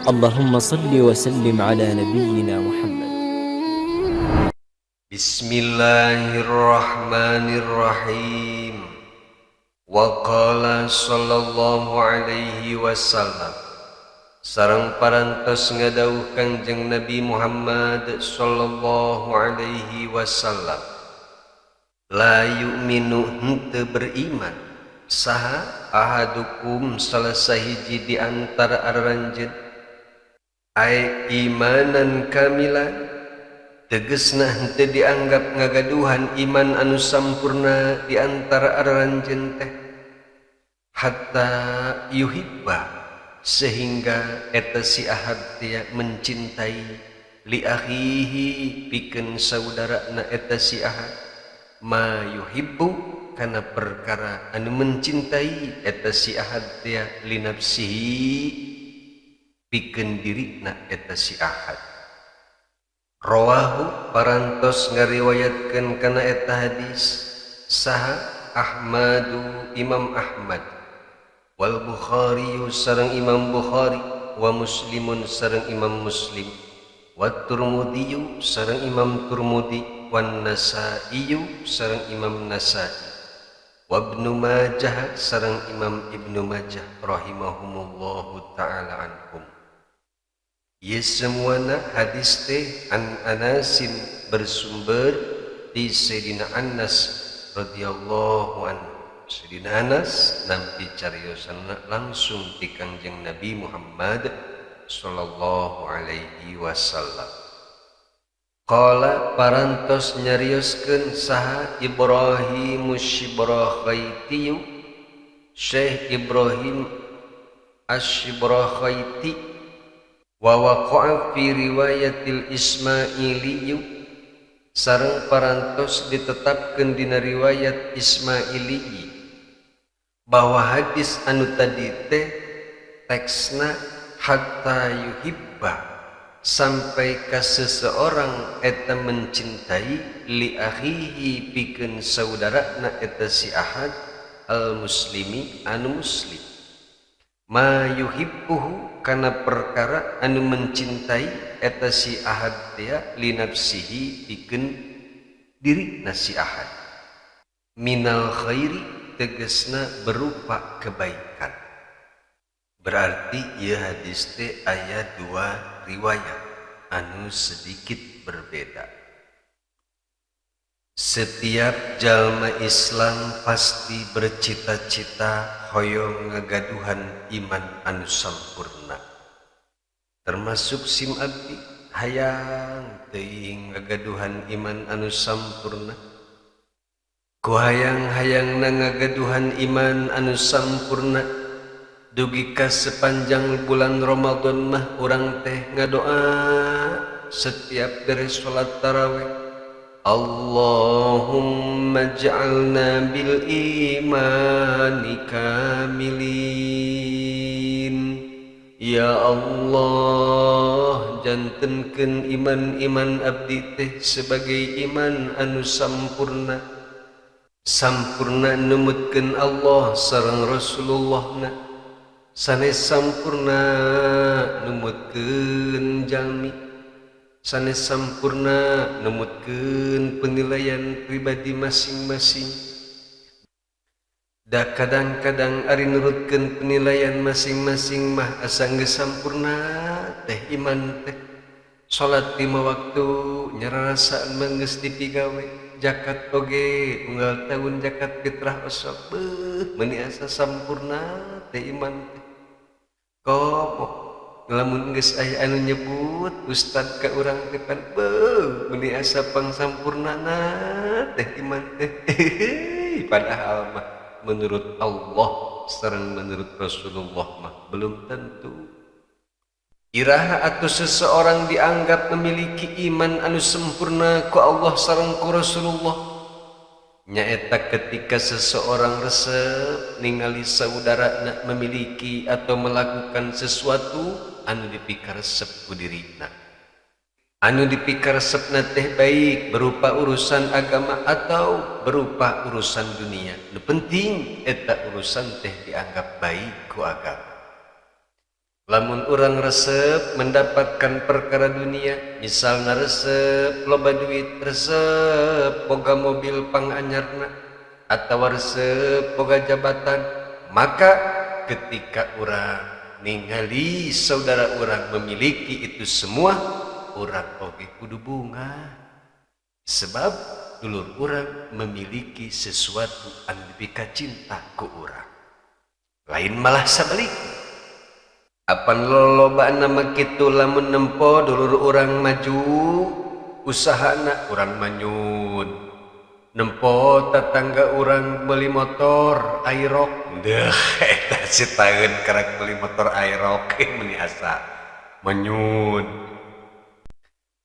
اللهم صل وسلم على نبينا محمد. Bismillahirrahmanirrahim. Wa qala sallallahu alaihi wasallam, sareng parantos ngadawuh Kangjeng Nabi Muhammad sallallahu alaihi wasallam, la yu'minu, henteu beriman, saha ahadukum, salah sahiji di antara aranjeun, ay imanan kamilan, tegesna henteu dianggap ngagaduhan iman anu sampurna di antara aranjeun teh, hatta yuhibba, sehingga eta si ahad teh mencintai, li akhihi, pikeun saudarana eta si ahad, ma yuhibbu, kana perkara anu mencintai eta si ahad teh, li nafsihi, pikeun dirina eta si ahad. Rawahu, parantos ngariwayatkeun kana eta hadis, saha Ahmadu, Imam Ahmad, wal Bukhari, sareng Imam Bukhari, wa Muslimun, sareng Imam Muslim, wa Turmudi, sareng Imam Turmudi, wan Nasa'i, sareng Imam Nasa'i, wa Ibnu Majah, sareng Imam Ibnu Majah, rahimahumullahu taala anhum. Ieu semuana hadis teh an Anasin, bersumber di Sayyidina Anas radhiyallahu anhu. Sayyidina Anas nampi cariosanna langsung ti Kangjeng Nabi Muhammad sallallahu alaihi wasallam. Qala, parantos nyarioskeun saha Ibrahim Asy-Syibrokhaiti, Syekh Ibrahim Asy-Syibrokhaiti, wa waqa'a fi riwayatil Ismailiyyu, sareng parantos ditetapkeun dina riwayat Ismaili, bahwa hadis anu tadi teh teksna hatta yuhibba, sampai ka seseorang eta mencintai, li akhihi, pikeun saudarana eta si ahad, al muslimi, anu muslim, ma yuhibbuhu, kana perkara anu mencintai eta si ahad teh, li nafsihi, pikeun diri si ahad, minal khairi, tegesna berupa kebaikan. Berarti ieu hadis teh aya dua riwayat anu sedikit berbeda. Setiap jalma Islam pasti bercita-cita hoyong ngagaduhan iman anu sampurna. Termasuk sim abdi, hayang teuing ngagaduhan iman anu sampurna. Ku hayang-hayangna ngagaduhan iman anu sampurna, dugi ka sepanjang bulan Ramadan mah urang teh ngadoa setiap beres salat tarawih, Allahumma ja'alna bil imani kamilin. Ya Allah, jantenkeun iman-iman abdi teh sebagai iman anu sampurna, sampurna numutkeun Allah sareng Rasulullahna, sanes sampurna numutkeun jalmi, sanes sampurna numutkeun penilaian pribadi masing-masing. Da kadang-kadang ari nurutkeun penilaian masing-masing mah asa geus sampurna teh iman teh. Salat 5 waktu nyararasaan mah geus dipigawe, zakat oge unggal tahun zakat fitrah osok, beuh meuni asa sampurna teh iman teh. Komo lamun geus aya anu nyebut ustad ka urang teh pan, beuh meuni asa pangsampurnana teh iman teh. Padahal mah menurut Allah sareng menurut Rasulullah mah belum tentu. Iraha atau seseorang dianggap memiliki iman anu sempurna ku Allah sareng ku Rasulullah, nyaeta ketika seseorang resep ningali saudarana memiliki atau melakukan sesuatu anu dipikaresep ku dirina. Anu dipikaresepna teh baik berupa urusan agama atau berupa urusan dunia. Nu penting eta urusan teh dianggap baik ku agama. Lamun urang resep mendapatkan perkara dunia, misalna resep loba duit, resep boga mobil panganyarna, atawa resep boga jabatan, maka ketika urang ningali saudara urang memiliki itu semua, urang oge kudu bunga. Sebab dulur urang memiliki sesuatu anu dipikacinta ku urang. Lain malah sabalikna. Apan lolobaan nama kitu lamun nempo dulur urang maju usahana urang manyun. Nempo tetangga urang beli motor Aerox. Deuh eta si taeun karek beli motor Aerox meuni asa manyun.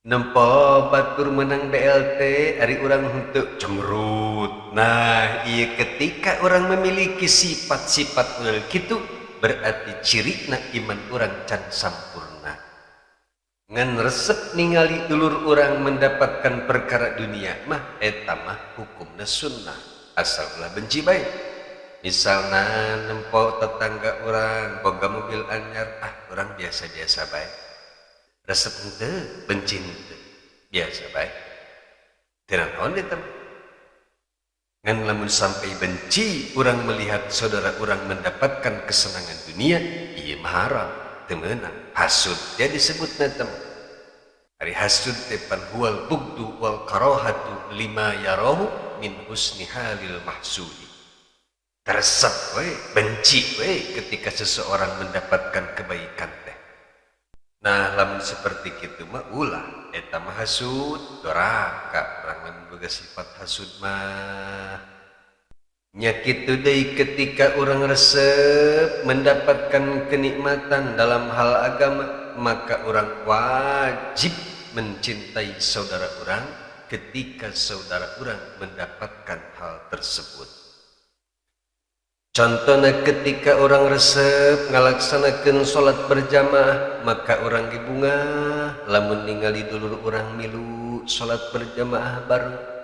Nempo batur menang BLT ari urang henteu cemberut. Nah, ieu ketika urang memiliki sifat-sifat model kitu berarti cirina iman urang can sampurna. Ngan resep ningali dulur urang mendapatkan perkara dunia mah eta mah hukumna sunnah, asal ulah benci bae. Misalna nempo tetangga urang boga mobil anyar, ah urang biasa-biasa bae. Resep henteu, benci henteu, biasa bae. Teu naon eta mah. Ngan lamun sampai benci urang melihat saudara urang mendapatkan kesenangan dunia, ieu mah haram, teu meunang. Hasud dia disebutna teh. Ari hasud teh pan huwal bugdu wal karahatu lima yarahu min husni halil mahsudi. Teresep we, benci we ketika seseorang mendapatkan kebaikan teh. Nah, lamun seperti kitu mah ulah eta mah hasud, doraka urang lamun boga sifat hasud mah. Nya kitu deui ketika urang resep mendapatkan kenikmatan dalam hal agama, maka urang wajib mencintai saudara urang ketika saudara urang mendapatkan hal tersebut. Contohnya ketika orang resep ngalaksanakeun salat berjamaah, maka orang dibungah lamun ningali dulur urang milu salat berjamaah bareng.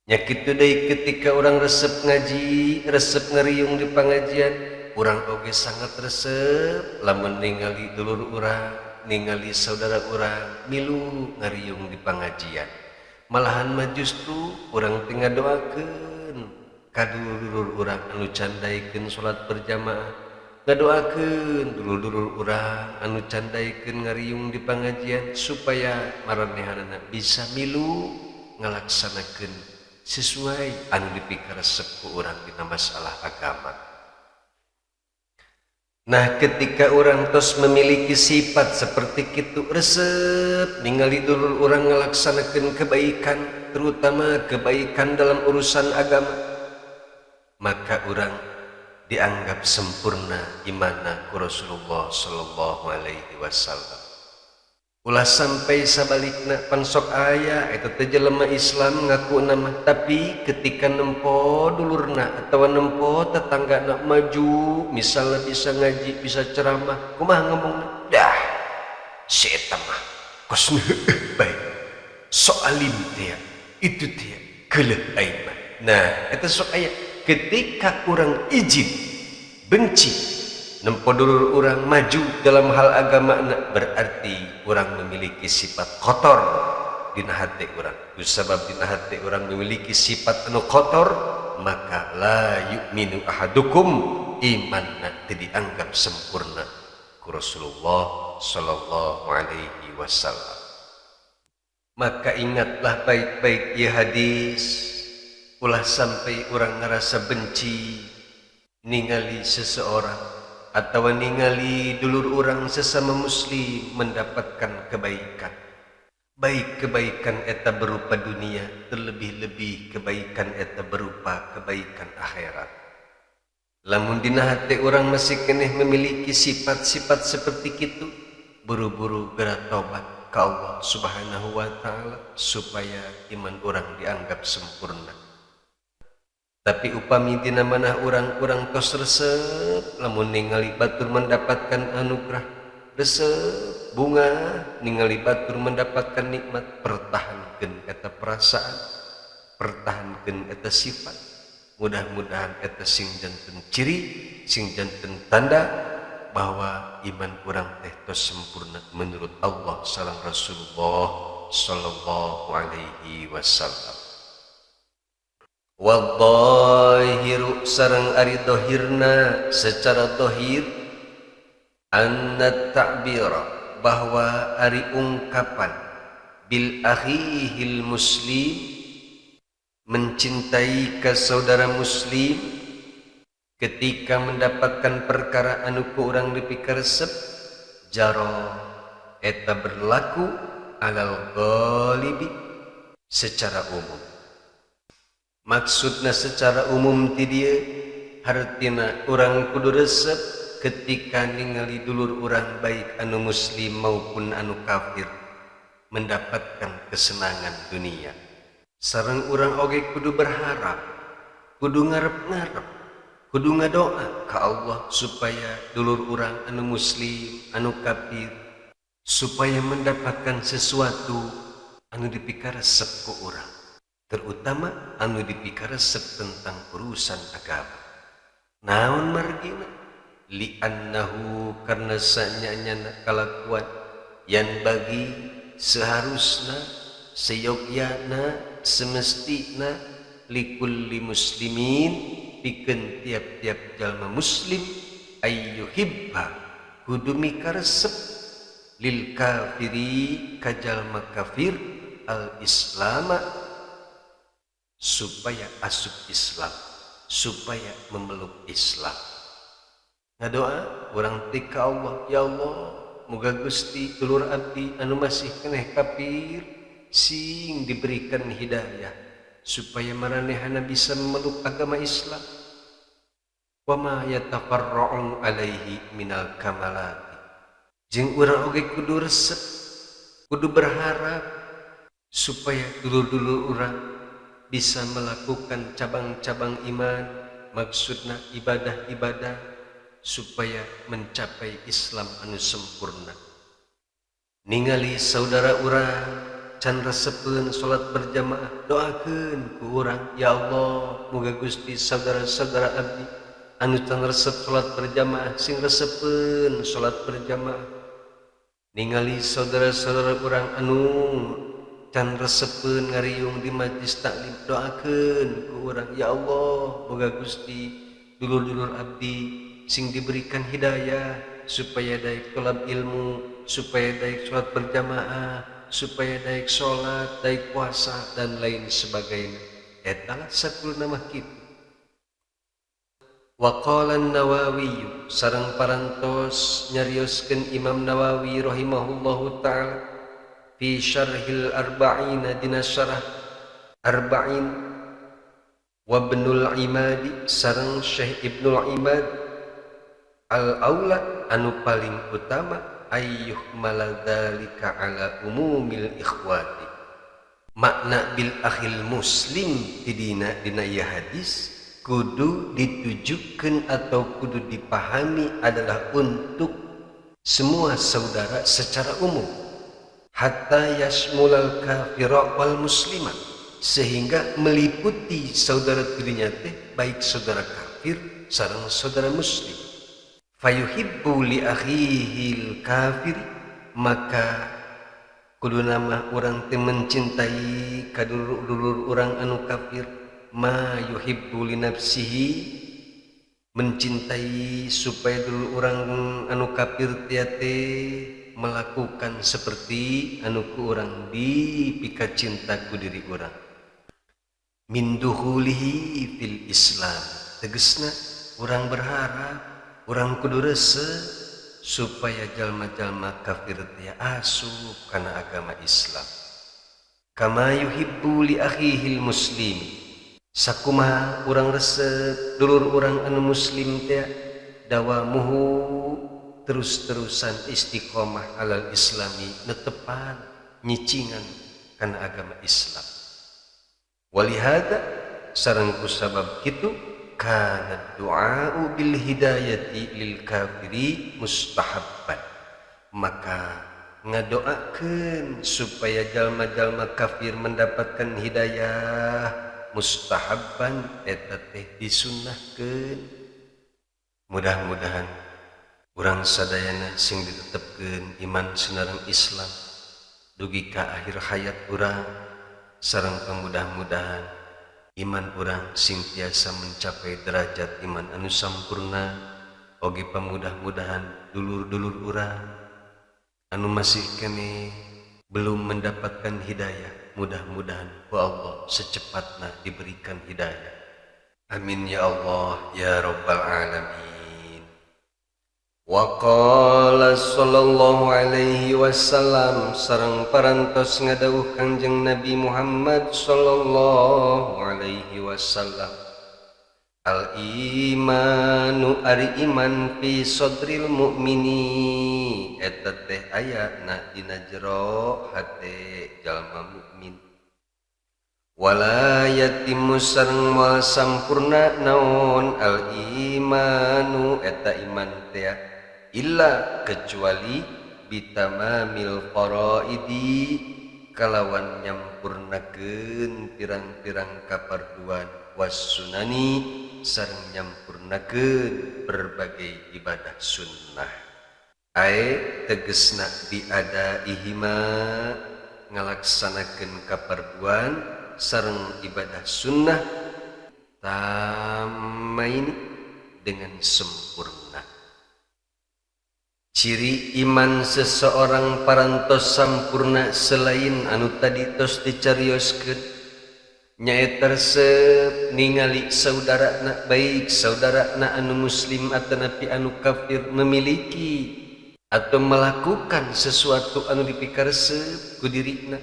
Nya kitu deui ketika orang resep ngaji, resep ngeriung di pengajian, urang oge sangat resep lamun ningali dulur urang, ningali saudara urang milu ngariung di pengajian. Malahan mah justru urang teh ngadoakeun ka dulur-dulur urang anu candaikeun salat berjamaah, ngadoakeun dulur-dulur urang anu candaikeun ngariung di pengajian supaya maranehanana bisa milu ngalaksanakeun sesuai anu dipikaresep ku urang dina masalah agama. Nah, ketika urang tos memiliki sifat seperti kitu resep ningali dulur urang ngalaksanakeun kebaikan, terutama kebaikan dalam urusan agama, maka urang dianggap sempurna imanna ku Rasulullah sallallahu alaihi wasallam. Ulah sampai sabalikna pan sok aya eta teh jelema Islam ngaku nama, tapi ketika nempo dulurna atawa nempo tetanggana maju, misalnya bisa ngaji, bisa ceramah, kumaha ngomongna? Dah, si eta mah kos heueuh bae. Sok alim teh, itu teh geuleuh aing mah. Nah, eta sok aya ketika urang izin benci nempo dulur urang maju dalam hal agama, berarti urang memiliki sifat kotor dina hati urang. Kusabab dina hati urang memiliki sifat anu kotor, maka la yu'minu ahadukum, imanna teu dianggap sempurna ku Rasulullah sallallahu alaihi wasallam. Maka ingatlah baik-baik ieu hadis, ulah sampai urang ngerasa benci ningali seseorang atau ningali dulur urang sesama muslim mendapatkan kebaikan. Baik kebaikan eta berupa dunia, terlebih-lebih kebaikan eta berupa kebaikan akhirat. Lamun dina hati urang masih keneh memiliki sifat-sifat seperti kitu, buru-buru geura tobat ka Allah Subhanahu wa taala supaya iman urang dianggap sempurna. Tapi upami dina manah urang-urang tos resep lamun ningali batur mendapatkan anugerah, resep bunga ningali batur mendapatkan nikmat, pertahankeun eta perasaan, pertahankeun eta sifat. Mudah-mudahan eta sing janten ciri, sing janten tanda bahwa iman urang teh tos sempurna menurut Allah sareng Rasulullah sallallahu alaihi wasallam. Wa dhahiru sareng ari dohirna secara dohir anna ta'bira bahwa ari ungkapan bil akhihil muslim mencintai ke saudara muslim ketika mendapatkan perkara anu ku urang dipikaresep jaro eta berlaku alal ghalibi secara umum. Maksudna secara umum ti dieu hartina urang kudu resep ketika ningali dulur urang baik anu muslim maupun anu kafir mendapatkan kesenangan dunia. Sareng urang oge kudu berharap, kudu ngarep-ngarep, kudu ngadoa ka Allah supaya dulur urang anu muslim, anu kafir supaya mendapatkan sesuatu anu dipikaresep ku urang, terutama anu dipikaresep tentang urusan agama. Naon margina? Li'annahu karena sanyanya kalakuan yang bagi seharusna seyogyana semestina likulli muslimin pikeun tiap-tiap jalma muslim ayyuhibba kudu mikaresep lil kafiri ka jalma kafir al islama supaya asup Islam, supaya memeluk Islam. Ngadoa urang teh ka Allah, ya Allah, muga Gusti dulur abdi anu masih keneh kafir sing diberikan hidayah supaya maranehana bisa memeluk agama Islam. Wa ma yatafarra'u alaihi minal kamalati. Jeung urang oge kudu resep, kudu berharap supaya dulur-dulur urang bisa melakukan cabang-cabang iman, maksudna ibadah-ibadah supaya mencapai Islam anu sempurna. Ningali saudara urang can resepeun salat berjamaah, doakeun ku urang, ya Allah, muga Gusti saudara-saudara abdi anu can resep salat berjamaah sing resepeun salat berjamaah. Ningali saudara-saudara urang anu can resepeun ngariung di majlis taklim, doakeun ku urang, ya Allah, muga Gusti dulur-dulur abdi sing diberikan hidayah supaya daek tolab ilmu, supaya daek salat berjamaah, supaya daek salat, daek puasa dan lain sebagainya. Eta lah sakulna mah kitu. Wa qala an-Nawawi sareng parantos nyarioskeun Imam Nawawi rahimahullahu taala fi syarhil arba'in dina syarah arba'in wa Ibnul Imad sareng Syekh Ibnul Imad al-aula anu paling utama ayyuh maladzalika ala umumil ikhwati. Makna bil akhil muslim dina dina ieu hadis kudu ditujukan atau kudu dipahami adalah untuk semua saudara secara umum, hatta yasmulal kafira wal muslimah, sehingga meliputi saudara dirinya teh baik saudara kafir sareng saudara muslim. Fayuhibbu li akhihil kafir, maka kudu nama urang teh mencintai ka dulur-dulur urang anu kafir, ma yuhibbu li nafsihi, mencintai supaya dulur urang anu kafir teh melakukan seperti anu ku urang dipika cinta ku diri urang. Min duhulihi fil Islam, tegesna urang berharap, urang kudu resep supaya jalma-jalma kafir teh asup kana agama Islam. Kama yuhibbu li akhihil muslim, sakumaha urang resep dulur urang anu muslim teh dawamuhu terus-terusan istiqomah alal islami, netepan nyicingan kana agama Islam. Walihada sareng kusabab kitu kana du'a'u bil hidayati lil kafiri mustahabban, maka ngadoakeun supaya jalma-jalma kafir mendapatkan hidayah mustahabban eta teh disunnahkeun. Mudah-mudahan Urang sadayana sing ditetepkeun iman sinareng Islam dugi ka akhir hayat urang sareng pemudah-mudahan iman urang sing tiasa mencapai derajat iman anu sampurna oge pemudah-mudahan dulur-dulur urang anu masih keneh belum mendapatkan hidayah, mudah-mudahan ku Allah secepatnya diberikan hidayah. Amin ya Allah ya Rabbal alamin. Wa qala sallallahu alaihi wasallam sareng parantos ngadawuh Kangjeng Nabi Muhammad sallallahu alaihi wasallam, al imanu ari iman fi sadril mukmini eta teh ayana dina jero hate jalma mukmin. Wala yatimu sareng moal sampurna naon al imanu eta iman teh illa kecuali bitamamil faraidi kalawan nyampurnakeun pirang-pirang kaparduan was sunani sareng nyampurnakeun berbagai ibadah sunnah. Ae tegesna biadaihima ngalaksanakeun kaparduan sareng ibadah sunnah tamaini dengan sempurna. Ciri iman seseorang parantos sampurna selain anu tadi tos dicarioskeun nyaeta resep ningali saudarana baik saudarana anu muslim atanapi anu kafir memiliki atau melakukan sesuatu anu dipikaresep ku dirina.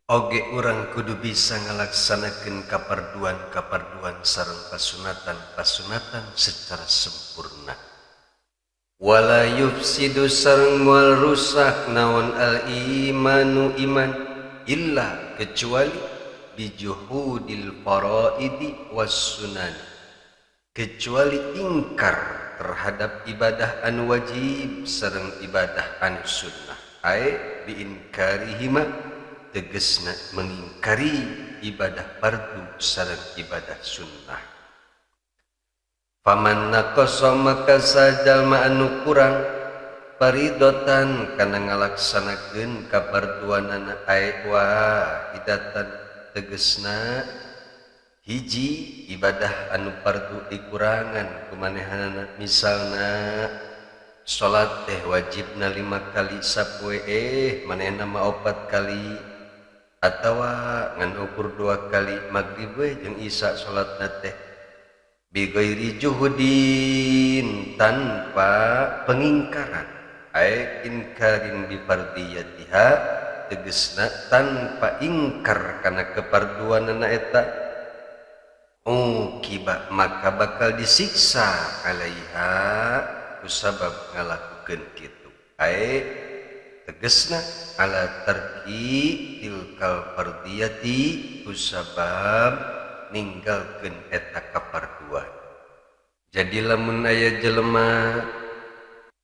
Oge urang kudu bisa ngalaksanakeun kaparduan-kaparduan sareng pasunatan-pasunatan secara sempurna. Wala yufsidu sareng moal rusak naon al imanu iman illa kecuali bijuhudil faraidi was sunan, kecuali ingkar terhadap ibadah anu wajib sareng ibadah anu sunnah. Ae biinkarihima tegesna mengingkari ibadah fardu sareng ibadah sunnah. Faman naqasa maka sajalma anu kurang faridotan kana ngalaksanakeun kaparduanana ae wahidatan tegesna hiji ibadah anu fardu dikurangan kumanehanana, misalna salat teh wajibna 5 kali sapoe manehna mah 4 kali atawa ngan ukur 2 kali magrib we jeung isya salatna teh bi ghairi juhudin tanpa pengingkaran ae inkarin bi fardiyatiha tegesna tanpa ingkar kana keparduanana eta ukiba maka bakal disiksa alaiha kusabab ngalakukeun kitu ae tegesna ala tarki tilkal fardiyati kusabab ninggalkeun eta kaparduan. Jadi lamun aya jelema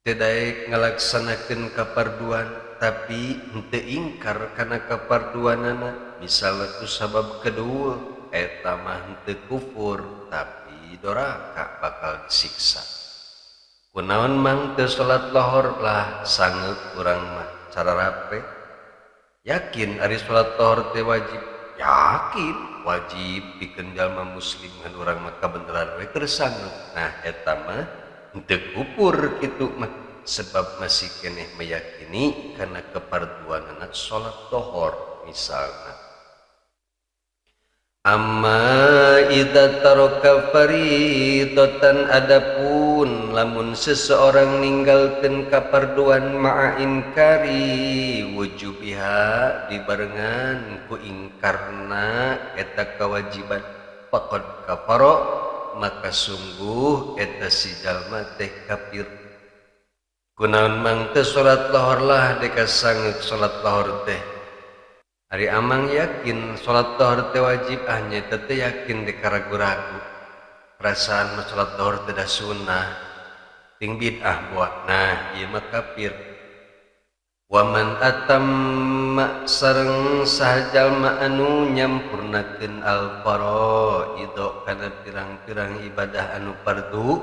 teu daek ngalaksanakeun kaparduan tapi henteu ingkar kana kaparduanana, misalna ku sabab kedua eta mah henteu kufur tapi doraka bakal disiksa. Kunaon mang teu salat lohor lah sangeut urang mah cara rape yakin ari salat lohor teh wajib, yakin wajib pikeun jalma muslim ngan urang mah kabeneran we keur sangeut. Nah eta mah henteu kufur kitu mah sebab masih keneh meyakini kana keparduanana salat lohor misalna. Amma idza taraka faridatan adapun lamun seseorang ninggalkeun kaparduan ma'a inkari wujubiha dibarengan ku ingkarna eta kewajiban faqad kafara maka sungguh eta si jalma teh kafir. Kunaon mang teu salat lohor lah deka sangeut salat lohor teh. Ari amang yakin salat lohor teh wajib, ah nya teh yakin deka ragu-ragu. Perasaan mah salat lohor teh da sunnah ting bid'ah buat. Nah ieu mah kafir. Waman atamma sareng saha jalma anu nyampurnakeun al faraidho kana pirang-pirang ibadah anu fardu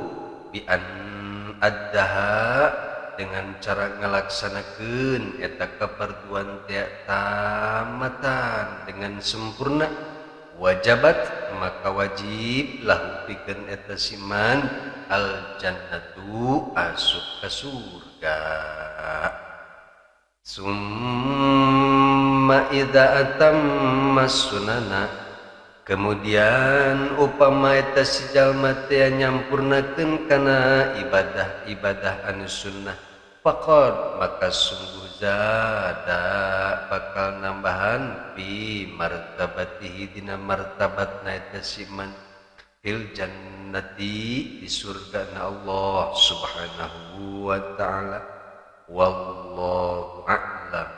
bi an addaha dengan cara ngalaksanakeun eta kafarduan teh tamatan dengan sempurna wajabat maka wajib lahu pikeun eta siman al jannatu asup ka surga. Summa idza atamma sunana kemudian upama eta si jalma teh nyampurnakeun kana ibadah-ibadah anu sunnah faqad maka sungguh zada bakal nambahan bi martabatihi dina martabatna eta si man fil jannati di surga na Allah subhanahu wa ta'ala. Wallahu a'lam.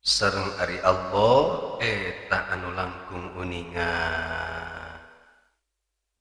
Sareng ari Allah eta anu langkung uninga.